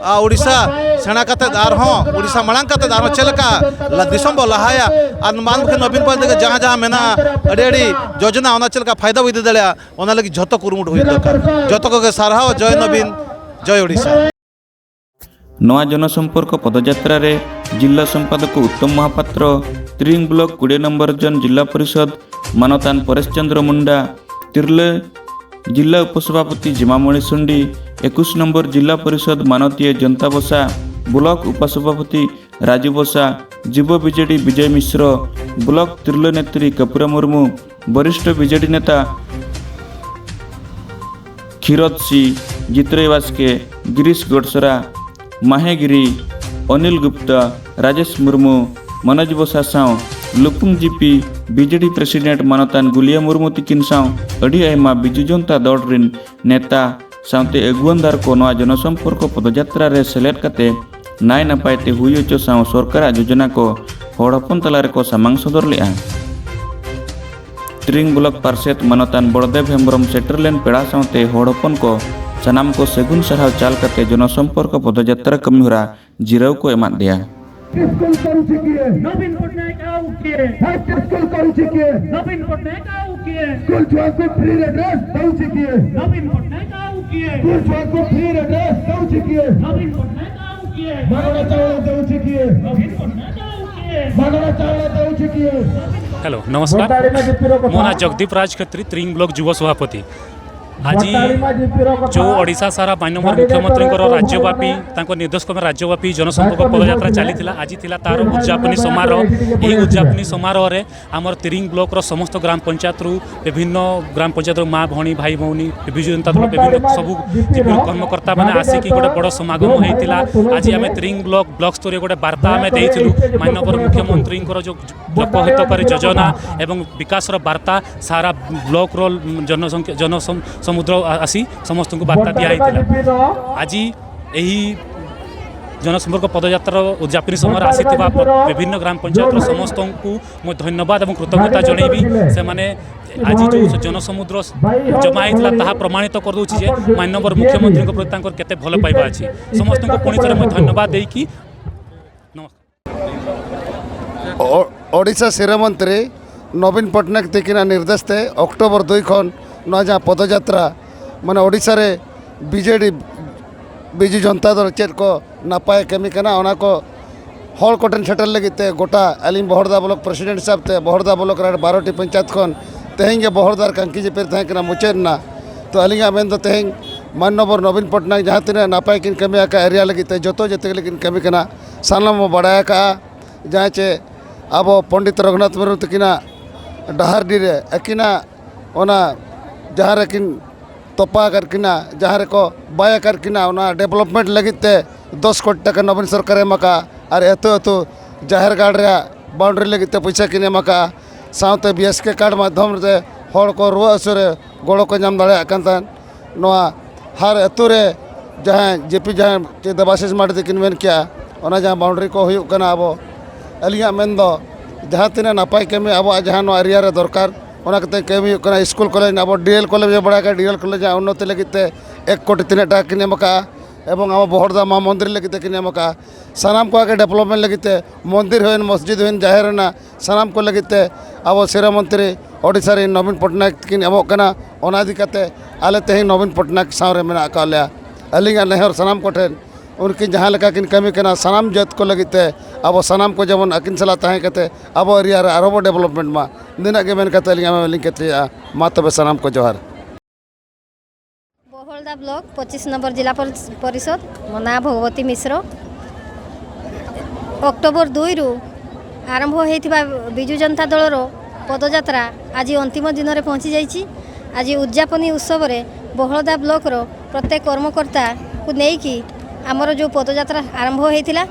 ᱟ, ᱳᱰᱤᱥᱟ ᱥᱮᱬᱟ ᱠᱟᱛᱮ ᱟᱨᱦᱚᱸ ᱳᱰᱤᱥᱟ ᱢᱟᱲᱟᱝ ᱠᱟᱛᱮ ᱟᱨᱦᱚᱸ ᱪᱮᱫ ᱞᱮᱠᱟ ᱞᱟ-, ᱫᱤᱥᱚᱢ ᱵᱚ ᱞᱟᱦᱟᱭᱟ ᱟᱨ ᱢᱟᱱ ᱢᱩᱠᱷᱤ ᱱᱚᱵᱤᱱ ᱯᱚᱱᱰᱟ ᱛᱤᱠᱤᱱ ᱡᱟᱦᱟᱸ ᱡᱟᱦᱟᱸ ᱢᱮᱱᱟᱜᱼᱟ ᱟᱹᱰᱤ ᱟᱹᱰᱤ ᱡᱳᱡᱚᱱᱟ, ᱚᱱᱟ ᱪᱮᱫ ᱞᱮᱠᱟ ᱯᱷᱟᱭᱫᱟ ᱵᱚ ᱤᱫᱤ ᱫᱟᱲᱮᱭᱟᱜᱼᱟ, ᱚᱱᱟ ᱞᱟᱹᱜᱤᱫ ᱡᱷᱚᱛᱚ ᱠᱩᱨᱩᱢᱩᱴᱩ ᱦᱩᱭᱩᱜ ᱫᱚᱨᱠᱟᱨ᱾ ᱡᱷᱚᱛᱚ ᱠᱚᱜᱮ ᱥᱟᱨᱦᱟᱣ᱾ ᱡᱚᱭ ᱱᱚᱵᱤᱱ, ᱡᱚᱭ ᱳᱰᱤᱥᱟ᱾ ᱱᱚᱣᱟ ᱡᱚᱱᱚᱥᱚᱢᱯᱚᱨᱠᱚ ᱯᱚᱫᱚᱡᱟᱛᱨᱟ ᱨᱮ ᱡᱤᱞᱞᱟ ᱥᱚᱢᱯᱟᱫᱚᱠ ᱩᱛᱛᱚᱢ ᱢᱚᱦᱟᱯᱟᱛᱨᱚ, ᱛᱨᱤᱝ ᱵᱞᱚᱠ ᱠᱩᱲᱤ ᱱᱚᱢᱵᱚᱨ ᱡᱚᱱ ᱡᱤᱞᱞᱟ ᱯᱚᱨᱤᱥᱚᱫ ᱢᱟᱱᱚᱛᱟᱱ ᱯᱚᱨᱮᱥ ᱪᱚᱱᱫᱨᱚ ᱢᱩᱱᱰᱟ, ᱛᱤᱨᱞᱟᱹ ᱡᱤᱞᱞᱟ ᱩᱯᱚᱥᱚᱵᱷᱟᱯᱚᱛᱤ ᱡᱤᱢᱟᱢᱚᱬᱤ ᱥᱩᱱᱰᱤ, ᱮᱠᱩᱥ ᱱᱚᱢᱵᱚᱨ ᱡᱤᱞᱞᱟ ᱯᱚᱨᱤᱥᱚᱫ ᱢᱟᱱᱚᱛᱤᱭᱟᱹ ᱡᱚᱱᱛᱟ ᱵᱚᱥᱟ ᱵᱞᱚᱠ ᱩᱯᱚᱥᱚᱵᱷᱟᱯᱚᱛᱤ ᱨᱟᱡᱩ ᱵᱚᱥᱟ, ᱡᱩᱵᱚ ᱵᱤᱡᱮᱰᱤ ᱵᱤᱡᱚᱭ ᱢᱤᱥᱨᱚ, ᱵᱞᱚᱠ ᱛᱤᱨᱞᱟᱹ ᱱᱮᱛᱨᱤ ᱠᱟᱹᱯᱩᱨᱟ ᱢᱩᱨᱢᱩ, ᱵᱚᱨᱤᱥᱴᱷᱚ ᱵᱤᱡᱮᱰᱤ ᱱᱮᱛᱟ ᱠᱷᱤᱨᱚᱛ ᱥᱤ, ᱡᱤᱛᱨᱟᱹᱭ ᱵᱟᱥᱠᱮ, ᱜᱤᱨᱤᱥ ᱜᱚᱰᱥᱚᱨᱟ, ᱢᱟᱦᱮ ᱜᱤᱨᱤ, ᱚᱱᱤᱞ ᱜᱩᱯᱛᱟ, ᱨᱟᱡᱮᱥ ᱢᱩᱨᱢᱩ, ᱢᱚᱱᱳᱡᱽ ᱵᱚᱥᱟ ᱥᱟᱶ ᱞᱩᱯᱩᱝ ᱡᱤᱯᱤ ᱵᱤᱡᱮᱰᱤ ᱯᱨᱮᱥᱤᱰᱮᱱᱴ ᱢᱟᱱᱚᱛᱟᱱ ᱜᱩᱞᱤᱭᱟ ᱢᱩᱨᱢᱩ ᱛᱤᱠᱤᱱ ᱥᱟᱶ ᱟᱹᱰᱤ ᱟᱭᱢᱟ ᱵᱤᱡᱩ ᱡᱚᱱᱛᱟ ᱫᱚᱞ ᱨᱤᱱ ᱱᱮᱛᱟ ᱥᱟᱶᱛᱮ ᱟᱹᱜᱩᱣᱟᱹᱱ ᱫᱟᱨ ᱠᱚ ᱱᱚᱣᱟ ᱡᱚᱱᱚᱥᱚᱢᱯᱚᱨᱠᱚ ᱯᱚᱫᱚᱡᱟᱛᱨᱟ ᱨᱮ ᱥᱮᱞᱮᱫ ᱠᱟᱛᱮ ᱱᱟᱭ ᱱᱟᱯᱟᱭ ᱛᱮ ᱦᱩᱭ ᱦᱚᱪᱚ ᱥᱟᱶ ᱥᱚᱨᱠᱟᱨᱟᱜ ᱡᱳᱡᱚᱱᱟ ᱠᱚ ᱦᱚᱲ ᱦᱚᱯᱚᱱ ᱛᱟᱞᱟ ᱨᱮᱠᱚ ᱥᱟᱢᱟᱝ ᱥᱚᱫᱚᱨ ᱞᱮᱫᱼᱟ᱾ ᱛᱨᱤᱝ ᱵᱞᱚᱠ ᱯᱟᱨᱥᱮᱛ ᱢᱟᱱᱚᱛᱟᱱ ᱵᱚᱲᱫᱮᱵ ᱦᱮᱢᱵᱨᱚᱢ ᱥᱮᱴᱮᱨ ᱞᱮᱱ ᱯᱮᱲᱟ ᱥᱟᱶᱛᱮ ᱦᱚᱲ ᱦᱚᱯᱚᱱ ᱠᱚ ᱥᱟᱱᱟᱢ ᱠᱚ ᱥᱟᱹᱜᱩᱱ ᱥᱟᱨᱦᱟᱣ ᱪᱟᱞ ᱠᱟᱛᱮ ᱡᱚᱱᱚᱥᱚᱢᱯᱚᱨᱠᱚ ᱯᱚᱫᱚᱡᱟᱛᱨᱟ ᱠᱟᱹᱢᱤᱦᱚᱨᱟ ᱡᱤᱨᱟᱹᱣ ᱠᱚ ᱮᱢᱟᱫ ᱫᱮᱭᱟ᱾ ସ୍କୁଲ କରୁଛି କିଏ? ନବୀନ ପଟ୍ଟନାୟକ ଆଉ କିଏ? ଫାଷ୍ଟ ସ୍କୁଲ କରୁଛି କିଏ? ନବୀନ ପଟ୍ଟନାୟକ ଆଉ କିଏ? ସ୍କୁଲ ଛୁଆଙ୍କୁ ଫ୍ରି ରେ ଡ୍ରେସ ଦଉଛି କିଏ? ନବୀନ ପଟ୍ଟନାୟକ ଆଉ କିଏ? ସ୍କୁଲ ଛୁଆଙ୍କୁ ଫ୍ରି ରେ ଡ୍ରେସ ଦଉଛି କିଏ? ନବୀନ ପଟ୍ଟନାୟକ ଆଉ କିଏ? ମାଗଣା ଚାଉଳ ଦଉଛି କିଏ? ନବୀନ ପଟ୍ଟନାୟକ ଆଉ କିଏ? ମାଗଣା ଚାଉଳ ଦଉଛି କିଏ? ହ୍ୟାଲୋ, ନମସ୍କାର। ମୋ ନାଁ ଜଗଦୀପ ରାଜ କ୍ଷେତ୍ରୀ, ତ୍ରିଙ୍ଗ ବ୍ଲକ ଯୁବ ସଭାପତି। ଆଜି ଯେଉଁ ଓଡ଼ିଶା ସାରା ମାନ୍ୟବର ମୁଖ୍ୟମନ୍ତ୍ରୀଙ୍କର ରାଜ୍ୟବ୍ୟାପୀ, ତାଙ୍କ ନିର୍ଦ୍ଦେଶ କ୍ରମେ ରାଜ୍ୟବ୍ୟାପୀ ଜନସମ୍ପର୍କ ପଦଯାତ୍ରା ଚାଲିଥିଲା, ଆଜି ଥିଲା ତାର ଉଦ୍ଯାପନୀ ସମାରୋହ। ଏହି ଉଦ୍ଯାପନୀ ସମାରୋହରେ ଆମର ତିରିଙ୍ଗ ବ୍ଲକର ସମସ୍ତ ଗ୍ରାମ ପଞ୍ଚାୟତରୁ, ବିଭିନ୍ନ ଗ୍ରାମ ପଞ୍ଚାୟତର ମା, ଭଉଣୀ, ଭାଇ, ଭଉଣୀ, ବିଜୁ ଜନତା ଦଳ, ବିଭିନ୍ନ ସବୁ ବିଭିନ୍ନ କର୍ମକର୍ତ୍ତାମାନେ ଆସିକି ଗୋଟେ ବଡ଼ ସମାଗମ ହେଇଥିଲା। ଆଜି ଆମେ ତିରିଙ୍ଗ ବ୍ଲକ, ବ୍ଲକ ସ୍ତରୀୟ ଗୋଟେ ବାର୍ତ୍ତା ଆମେ ଦେଇଥିଲୁ। ମାନ୍ୟବର ମୁଖ୍ୟମନ୍ତ୍ରୀଙ୍କର ଯେଉଁ ଲୋକହିତକାରୀ ଯୋଜନା ଏବଂ ବିକାଶର ବାର୍ତ୍ତା ସାରା ବ୍ଲକର ଜନସଂଖ୍ୟା, ଜନସମ-, ସମୁଦ୍ର ଆ-, ଆସି ସମସ୍ତଙ୍କୁ ବାର୍ତ୍ତା ଦିଆହେଇଥିଲା। ଆଜି ଏହି ଜନସମ୍ପର୍କ ପଦଯାତ୍ରାର ଉଦ୍ଯାପନୀ ସମୟରେ ଆସିଥିବା ପ୍ର-, ବିଭିନ୍ନ ଗ୍ରାମ ପଞ୍ଚାୟତର ସମସ୍ତଙ୍କୁ ମୁଁ ଧନ୍ୟବାଦ ଏବଂ କୃତଜ୍ଞତା ଜଣାଇବି। ସେମାନେ ଆଜି ଯେଉଁ ଜନସମୁଦ୍ର ଜମା ହେଇଥିଲା, ତାହା ପ୍ରମାଣିତ କରିଦେଉଛି ଯେ ମାନ୍ୟବର ମୁଖ୍ୟମନ୍ତ୍ରୀଙ୍କ ପ୍ରତି ତାଙ୍କର କେତେ ଭଲ ପାଇବା ଅଛି। ସମସ୍ତଙ୍କୁ ପୁଣି ଥରେ ମୁଁ ଧନ୍ୟବାଦ ଦେଇକି ନମସ୍କାର। ଓ-, ଓଡ଼ିଶା ଶିରମନ୍ତ୍ରୀ ନବୀନ ପଟ୍ଟନାୟକ ᱛᱤᱠᱤᱱᱟᱜ ᱱᱤᱨᱫᱮᱥ ᱛᱮ ᱚᱠᱴᱳᱵᱚᱨ ᱫᱩᱭ ᱠᱷᱚᱱ ᱱᱚᱣᱟ ᱡᱟᱦᱟᱸ ᱯᱚᱫᱚᱡᱟᱛᱨᱟ, ᱢᱟᱱᱮ ᱳᱰᱤᱥᱟ ᱨᱮ ᱵᱤᱡᱮᱰᱤ, ᱵᱤᱡᱩ ᱡᱚᱱᱛᱟ ᱫᱚᱞ ᱪᱮᱫ ᱠᱚ ᱱᱟᱯᱟᱭ ᱠᱟᱹᱢᱤ ᱠᱟᱱᱟ, ᱚᱱᱟ ᱠᱚ ᱦᱚᱲ ᱠᱚᱴᱷᱮᱱ ᱥᱮᱴᱮᱨ ᱞᱟᱹᱜᱤᱫ ᱛᱮ ᱜᱚᱴᱟ ᱟᱹᱞᱤᱧ ᱵᱚᱦᱚᱲᱫᱟ ᱵᱞᱚᱠ ᱯᱨᱮᱥᱤᱰᱮᱱᱴ ᱦᱤᱥᱟᱹᱵ ᱛᱮ ᱵᱚᱦᱚᱲᱫᱟ ᱵᱞᱚᱠ ᱨᱮ ᱵᱟᱨᱚᱴᱤ ᱯᱚᱧᱪᱟᱭᱮᱛ ᱠᱷᱚᱱ ᱛᱮᱦᱮᱧ ᱜᱮ ᱵᱚᱦᱚᱲᱫᱟ ᱨᱮ ᱠᱟᱝᱠᱤ ᱡᱮᱯᱤᱨ ᱛᱟᱦᱮᱸ ᱠᱟᱱᱟ, ᱢᱩᱪᱟᱹᱫ ᱮᱱᱟ᱾ ᱛᱚ ᱟᱹᱞᱤᱧᱟᱜ ᱢᱮᱱ ᱫᱚ ᱛᱮᱦᱮᱧ ᱢᱟᱱᱱᱚᱵᱚᱨ ᱱᱚᱵᱤᱱ ᱯᱚᱴᱱᱟᱭᱮᱠ ᱡᱟᱦᱟᱸ ᱛᱤᱱᱟᱹᱜ ᱱᱟᱯᱟᱭ ᱠᱤᱱ ᱠᱟᱹᱢᱤ ᱟᱠᱟᱫ ᱮᱨᱤᱭᱟ ᱞᱟᱹᱜᱤᱫ ᱛᱮ, ᱡᱚᱛᱚ ᱡᱟᱹᱛᱤ ᱞᱟᱹᱜᱤᱫ ᱠᱤᱱ ᱠᱟᱹᱢᱤ ᱠᱟᱱᱟ, ᱥᱟᱱᱟᱢ ᱵᱚ ᱵᱟᱲᱟᱭ ᱟᱠᱟᱫᱼᱟ᱾ ᱡᱟᱦᱟᱸ ᱪᱮ ᱟᱵᱚ ᱯᱚᱱᱰᱤᱛ ᱨᱚᱜᱷᱩᱱᱟᱛᱷ ᱢᱩᱨᱢᱩ ᱛᱟᱹᱠᱤᱱᱟᱜ ᱰᱟᱦᱟᱨᱰᱤ ᱨᱮ ᱟᱹᱠᱤᱱᱟᱜ ᱚᱱᱟ ᱡᱟᱦᱟᱸ ᱨᱮᱠᱤᱱ ᱛᱚᱯᱟ ᱟᱠᱟᱫ ᱠᱤᱱᱟ, ᱡᱟᱦᱟᱸ ᱨᱮᱠᱚ ᱵᱟᱭ ᱟᱠᱟᱫ ᱠᱤᱱᱟ, ᱚᱱᱟ ᱰᱮᱵᱷᱞᱚᱯᱢᱮᱱᱴ ᱞᱟᱹᱜᱤᱫ ᱛᱮ ᱫᱚᱥ ᱠᱳᱴᱤ ᱴᱟᱠᱟ ᱱᱚᱵᱤᱱ ᱥᱚᱨᱠᱟᱨᱮ ᱮᱢ ᱟᱠᱟᱫᱼᱟ᱾ ᱟᱨ ᱟᱹᱛᱩ ᱟᱹᱛᱩ ᱡᱟᱦᱮᱨ ᱜᱟᱲ ᱨᱮᱭᱟᱜ ᱵᱟᱣᱩᱱᱰᱟᱨᱤ ᱞᱟᱹᱜᱤᱫ ᱛᱮ ᱯᱚᱭᱥᱟ ᱠᱤᱱ ᱮᱢ ᱟᱠᱟᱫᱼᱟ᱾ ᱥᱟᱶᱛᱮ ᱵᱤ ᱮᱥ ᱠᱮ ᱠᱟᱨᱰ ᱢᱟᱫᱽᱫᱷᱚᱢ ᱛᱮ ᱦᱚᱲ ᱠᱚ ᱨᱩᱣᱟᱹ ᱦᱟᱹᱥᱩ ᱨᱮ ᱜᱚᱲᱚ ᱠᱚ ᱧᱟᱢ ᱫᱟᱲᱮᱭᱟᱜ ᱠᱟᱱ ᱛᱟᱦᱮᱸᱫ᱾ ᱱᱚᱣᱟ ᱦᱟᱨ ᱟᱹᱛᱩ ᱨᱮ ᱡᱟᱦᱟᱸ ᱡᱮ ᱯᱤ ᱡᱟᱦᱟᱸ ᱪᱮ ᱫᱮᱵᱟᱥᱤᱥ ᱢᱟᱨᱰᱤ ᱛᱟᱹᱠᱤᱱ ᱢᱮᱱ ᱠᱮᱜᱼᱟ, ᱚᱱᱟ ᱡᱟᱦᱟᱸ ᱵᱟᱣᱩᱱᱰᱟᱨᱤ ᱠᱚ ᱦᱩᱭᱩᱜ ᱠᱟᱱᱟ, ᱟᱵᱚ, ᱟᱹᱞᱤᱧᱟᱜ ᱢᱮᱱ ᱫᱚ ᱡᱟᱦᱟᱸ ᱛᱤᱱᱟᱹᱜ ᱱᱟᱯᱟᱭ ᱠᱟᱹᱢᱤ ᱟᱵᱚᱣᱟᱜ ᱡᱟᱦᱟᱸ ᱱᱚᱣᱟ ᱮᱨᱤᱭᱟ ᱨᱮ ᱫᱚᱨᱠᱟᱨ, ᱚᱱᱟ ᱠᱟᱛᱮ ᱠᱟᱹᱢᱤ ᱦᱩᱭᱩᱜ ᱠᱟᱱᱟ᱾ ᱥᱠᱩᱞ ᱠᱚᱞᱮᱡᱽ, ᱟᱵᱚ ᱰᱤ ᱮᱞ ᱠᱚᱞᱮᱡᱽ ᱵᱚ ᱵᱟᱲᱟᱭ ᱠᱟᱱᱟ, ᱰᱤ ᱮᱞ ᱠᱚᱞᱮᱡᱽ ᱟᱜ ᱩᱱᱱᱚᱛᱤ ᱞᱟᱹᱜᱤᱫ ᱛᱮ ᱮᱠ ᱠᱳᱴᱤ ᱛᱤᱱᱟᱹᱜ ᱴᱟᱠᱟ ᱠᱤᱱ ᱮᱢ ᱟᱠᱟᱫᱼᱟ᱾ ᱮᱵᱚᱝ ᱟᱵᱚ ᱵᱚᱦᱚᱲᱫᱟ ᱢᱟ ᱢᱚᱱᱫᱤᱨ ᱞᱟᱹᱜᱤᱫ ᱛᱮ ᱠᱤᱱ ᱮᱢ ᱟᱠᱟᱫᱼᱟ᱾ ᱥᱟᱱᱟᱢ ᱠᱚᱣᱟᱜ ᱜᱮ ᱰᱮᱵᱷᱞᱚᱯᱢᱮᱱᱴ ᱞᱟᱹᱜᱤᱫ ᱛᱮ, ᱢᱚᱱᱫᱤᱨ ᱦᱩᱭᱮᱱ, ᱢᱚᱥᱡᱤᱫ ᱦᱩᱭᱮᱱ, ᱡᱟᱦᱮᱨ ᱦᱩᱭᱱᱟ, ᱥᱟᱱᱟᱢ ᱠᱚ ᱞᱟᱹᱜᱤᱫ ᱛᱮ ᱟᱵᱚ ᱥᱤᱨᱟᱹ ᱢᱚᱱᱛᱨᱤ ᱳᱰᱤᱥᱟ ᱨᱮᱱ ᱱᱚᱵᱤᱱ ᱯᱚᱴᱱᱟᱭᱮᱠ ᱛᱟᱹᱠᱤᱱ ᱮᱢᱚᱜ ᱠᱟᱱᱟ᱾ ᱚᱱᱟ ᱤᱫᱤ ᱠᱟᱛᱮ ᱟᱞᱮ ᱛᱮᱦᱮᱧ ᱱᱚᱵᱤᱱ ᱯᱚᱴᱱᱟᱭᱮᱠ ᱥᱟᱶ ᱨᱮ ᱢᱮᱱᱟᱜ ᱟᱠᱟᱫ ᱞᱮᱭᱟ᱾ ᱟᱹᱞᱤᱧᱟᱜ ᱱᱮᱦᱚᱨ ᱥᱟᱱᱟᱢ ᱠᱚᱴᱷᱮᱱ, ᱩᱱᱠᱤᱱ ᱡᱟᱦᱟᱸ ᱞᱮᱠᱟ ᱠᱤᱱ ᱠᱟᱹᱢᱤ ᱠᱟᱱᱟ, ᱥᱟᱱᱟᱢ ᱡᱟᱹᱛ ᱠᱚ ᱞᱟᱹᱜᱤᱫ ᱛᱮ ᱟᱵᱚ ᱥᱟᱱᱟᱢ ᱠᱚ ᱡᱮᱢᱚᱱ ᱟᱹᱠᱤᱱ ᱥᱟᱞᱟᱜ ᱛᱟᱦᱮᱸ ᱠᱟᱛᱮ ᱟᱵᱚ ᱮᱨᱤᱭᱟ ᱨᱮ ᱟᱨᱦᱚᱸ ᱵᱚ ᱰᱮᱵᱷᱞᱚᱯᱢᱮᱱᱴ ᱢᱟ, ᱱᱤᱱᱟᱹᱜ ᱜᱮ ᱢᱮᱱ ᱠᱟᱛᱮ ᱟᱹᱞᱤᱧ ᱟᱭᱢᱟ ᱞᱤᱧ ᱠᱮᱪᱮᱫᱼᱟ᱾ ᱢᱟ ᱛᱚᱵᱮ ᱥᱟᱱᱟᱢ ᱠᱚ ᱡᱚᱦᱟᱨ᱾ ᱵᱚᱦᱚᱲᱫᱟ ᱵᱞᱚᱠ ᱯᱚᱸᱪᱤᱥ ᱱᱚᱢᱵᱚᱨ ᱡᱮᱞᱟ ପରି-, ପରିଷଦ, ମୋ ନାଁ ଭଗବତୀ ମିଶ୍ର। ଅକ୍ଟୋବର ଦୁଇରୁ ଆରମ୍ଭ ହୋଇଥିବା ବିଜୁ ଜନତା ଦଳର ପଦଯାତ୍ରା ଆଜି ଅନ୍ତିମ ଦିନରେ ପହଞ୍ଚି ଯାଇଛି। ଆଜି ଉଦ୍ଯାପନୀ ଉତ୍ସବରେ ବହଳଦା ବ୍ଲକର ପ୍ରତ୍ୟେକ କର୍ମକର୍ତ୍ତାକୁ ନେଇକି ଆମର ଯେଉଁ ପଦଯାତ୍ରା ଆରମ୍ଭ ହୋଇଥିଲା,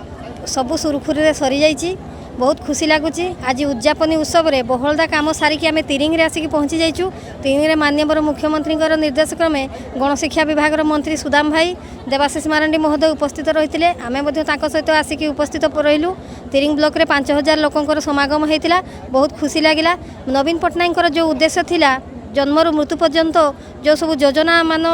ସବୁ ସୁରୁଖୁରୁରେ ସରିଯାଇଛି। ବହୁତ ଖୁସି ଲାଗୁଛି। ଆଜି ଉଦ୍ଯାପନୀ ଉତ୍ସବରେ ବହଳଦା କାମ ସାରିକି ଆମେ ତିରିଙ୍ଗରେ ଆସିକି ପହଞ୍ଚି ଯାଇଛୁ। ତିରିଙ୍ଗରେ ମାନ୍ୟବର ମୁଖ୍ୟମନ୍ତ୍ରୀଙ୍କର ନିର୍ଦ୍ଦେଶ କ୍ରମେ ଗଣଶିକ୍ଷା ବିଭାଗର ମନ୍ତ୍ରୀ ସୁଦାମ ଭାଇ, ଦେବାଶିଷ ମାରାଣ୍ଡି ମହୋଦୟ ଉପସ୍ଥିତ ରହିଥିଲେ। ଆମେ ମଧ୍ୟ ତାଙ୍କ ସହିତ ଆସିକି ଉପସ୍ଥିତ ପ-, ରହିଲୁ। ତିରିଙ୍ଗ ବ୍ଲକରେ ପାଞ୍ଚ ହଜାର ଲୋକଙ୍କର ସମାଗମ ହେଇଥିଲା। ବହୁତ ଖୁସି ଲାଗିଲା। ନବୀନ ପଟ୍ଟନାୟକଙ୍କର ଯେଉଁ ଉଦ୍ଦେଶ୍ୟ ଥିଲା, ଜନ୍ମରୁ ମୃତ୍ୟୁ ପର୍ଯ୍ୟନ୍ତ ଯେଉଁ ସବୁ ଯୋଜନାମାନ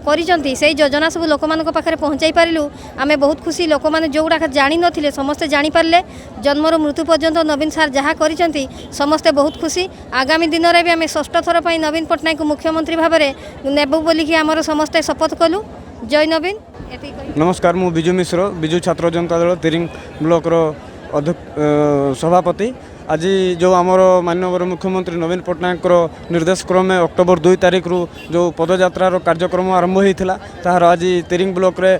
କରିଛନ୍ତି, ସେଇ ଯୋଜନା ସବୁ ଲୋକମାନଙ୍କ ପାଖରେ ପହଞ୍ଚାଇ ପାରିଲୁ। ଆମେ ବହୁତ ଖୁସି। ଲୋକମାନେ ଯେଉଁଗୁଡ଼ାକ ଜାଣିନଥିଲେ, ସମସ୍ତେ ଜାଣିପାରିଲେ। ଜନ୍ମରୁ ମୃତ୍ୟୁ ପର୍ଯ୍ୟନ୍ତ ନବୀନ ସାର୍ ଯାହା କରିଛନ୍ତି, ସମସ୍ତେ ବହୁତ ଖୁସି। ଆଗାମୀ ଦିନରେ ବି ଆମେ ଷଷ୍ଠ ଥର ପାଇଁ ନବୀନ ପଟ୍ଟନାୟକଙ୍କୁ ମୁଖ୍ୟମନ୍ତ୍ରୀ ଭାବରେ ନେବୁ ବୋଲିକି ଆମର ସମସ୍ତେ ଶପଥ କଲୁ। ଜୟ ନବୀନ। ଏତିକି କହି ନମସ୍କାର, ମୁଁ ବିଜୁ ମିଶ୍ର, ବିଜୁ ଛାତ୍ର ଜନତା ଦଳ ତିରିଙ୍ଗ ବ୍ଲକର ଅଧ୍ୟକ୍ଷ, ଅ, ସଭାପତି। ଆଜି ଯେଉଁ ଆମର ମାନ୍ୟବର ମୁଖ୍ୟମନ୍ତ୍ରୀ ନବୀନ ପଟ୍ଟନାୟକଙ୍କର ନିର୍ଦ୍ଦେଶ କ୍ରମେ ଅକ୍ଟୋବର ଦୁଇ ତାରିଖରୁ ଯେଉଁ ପଦଯାତ୍ରାର କାର୍ଯ୍ୟକ୍ରମ ଆରମ୍ଭ ହୋଇଥିଲା, ତାହାର ଆଜି ତିରିଙ୍ଗ ବ୍ଲକରେ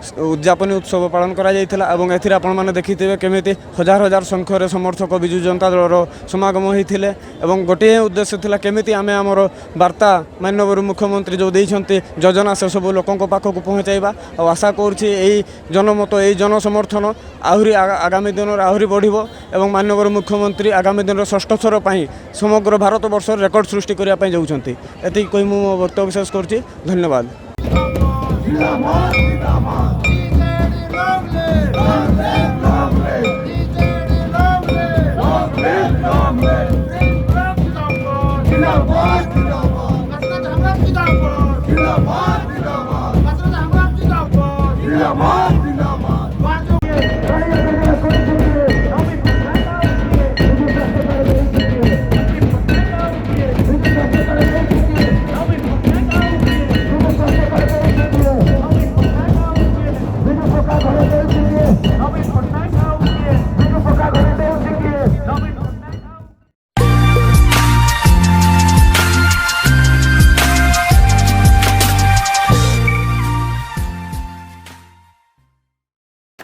ଉଦ୍ଯାପନୀ ଉତ୍ସବ ପାଳନ କରାଯାଇଥିଲା ଏବଂ ଏଥିରେ ଆପଣମାନେ ଦେଖିଥିବେ କେମିତି ହଜାର ହଜାର ସଂଖ୍ୟାରେ ସମର୍ଥକ ବିଜୁ ଜନତା ଦଳର ସମାଗମ ହୋଇଥିଲେ ଏବଂ ଗୋଟିଏ ଉଦ୍ଦେଶ୍ୟ ଥିଲା କେମିତି ଆମେ ଆମର ବାର୍ତ୍ତା ମାନ୍ୟବର ମୁଖ୍ୟମନ୍ତ୍ରୀ ଯେଉଁ ଦେଇଛନ୍ତି ଯୋଜନା, ସେସବୁ ଲୋକଙ୍କ ପାଖକୁ ପହଞ୍ଚାଇବା। ଆଉ ଆଶା କରୁଛି ଏଇ ଜନମତ, ଏଇ ଜନସମର୍ଥନ ଆହୁରି ଆଗା-, ଆଗାମୀ ଦିନରେ ଆହୁରି ବଢ଼ିବ ଏବଂ ମାନ୍ୟବର ମୁଖ୍ୟମନ୍ତ୍ରୀ ଆଗାମୀ ଦିନରେ ଷଷ୍ଠ ଥର ପାଇଁ ସମଗ୍ର ଭାରତବର୍ଷରେ ରେକର୍ଡ ସୃଷ୍ଟି କରିବା ପାଇଁ ଯାଉଛନ୍ତି। ଏତିକି କହି ମୁଁ ମୋ ବକ୍ତବ୍ୟ ଶେଷ କରୁଛି। ଧନ୍ୟବାଦ।